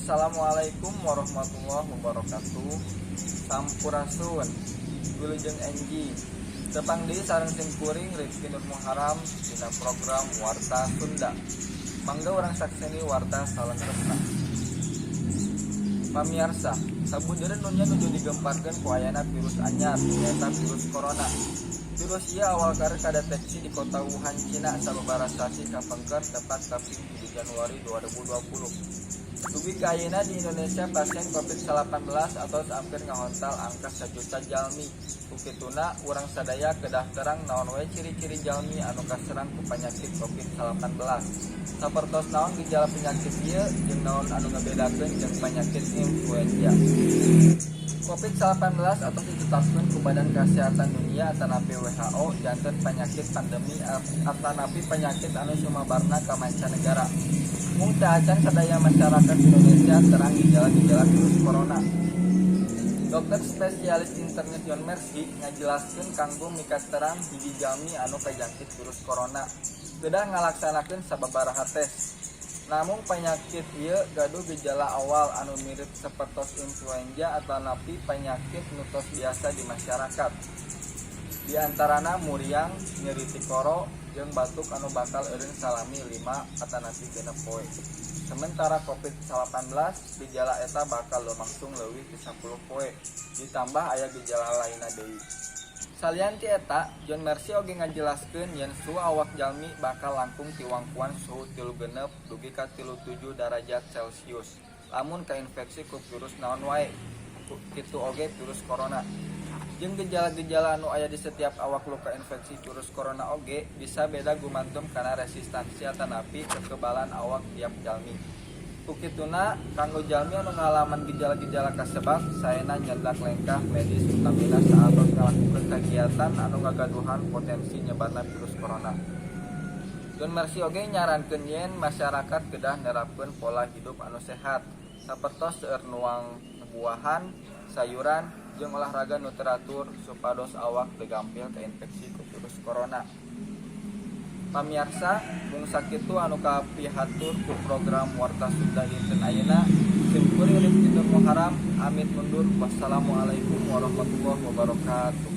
Assalamualaikum warahmatullahi wabarakatuh. Sampurasun. Wilujeng enjing. Tepang deui sareng sim kuring Rifki Nur Muharam dina program Warta Sunda. Mangga urang sakseni warta salengkepna. Pamiarsa, sabudeureun dunya nuju digemparkeun ku ayana virus anyar, nyaeta virus corona. Virus ieu awal karir kadeteksi di kota Wuhan, Cina, sababaraha sasih kapengker, tepat kaping 7 Januari 2020. Dugi ka ayeuna di Indonesia pasien COVID-19 atos ampir ngahontal angka 1 juta jalmi. Ku kituna urang sadaya kedah terang naon wae ciri-ciri jalmi anu kaserang ku panyakit COVID-19. Sapertos naon gejala penyakit ieu jeung naon anu ngabedakeun jeung penyakit influenza. COVID-19 atos ditetapkeun ku Badan Kesehatan Dunia atanapi WHO janten penyakit pandemi atanapi penyakit anu sumebarna ka mancanegara. Mung teu acan sadaya masyarakat Indonesia terang gejala-gejala virus corona. Dokter spesialis internis John Mercy ngajelaskeun kanggo mikaterang hiji jalmi anu kajangkit virus corona kedah ngalaksanakeun sababaraha tes. Namung penyakit ieu gaduh gejala awal anu mirip sapertos influenza atanapi penyakit nu tos biasa di masyarakat. Di antarana muriang, nyeri tikoro, jeung batuk anu bakal eureun salami 5 atanapi 6 poe. Sementara COVID-19 gejala eta bakal lumangsung leuwih ti 10 poe, ditambah aya gejala lainna deui. Salian ti eta, John Mercy oge ngajelaskeun yen suhu awak jalmi bakal langkung ti wangkuan suhu 36 dugi ka 37 derajat Celcius lamun kainfeksi ku virus naon wae, kitu oge virus corona. Jeung gejala-gejala anu aya di setiap awak nu kainfeksi virus corona oge bisa beda gumantung kana resistansi atanapi kekebalan awak tiap jalmi. Ku kituna kanggo jalmi anu ngalaman gejala-gejala kasebat saena nyandak lengkah medis, utamina saatos ngalakukeun kagiatan anu ngagaduhan potensi nyebarna virus corona. John Mercy oge nyarankeun yen masyarakat kedah nerapkeun pola hidup anu sehat sapertos seueur nuang buahan, sayuran, jeung olahraga nu teratur supados awak teu gampil kainfeksi ku virus corona. Pamiarsa, mung sakitu anu kapihatur ku program Warta Sunda dinten ayeuna. Sim kuring Rifki Nur Muharam amit mundur. Wassalamualaikum warahmatullahi wabarakatuh.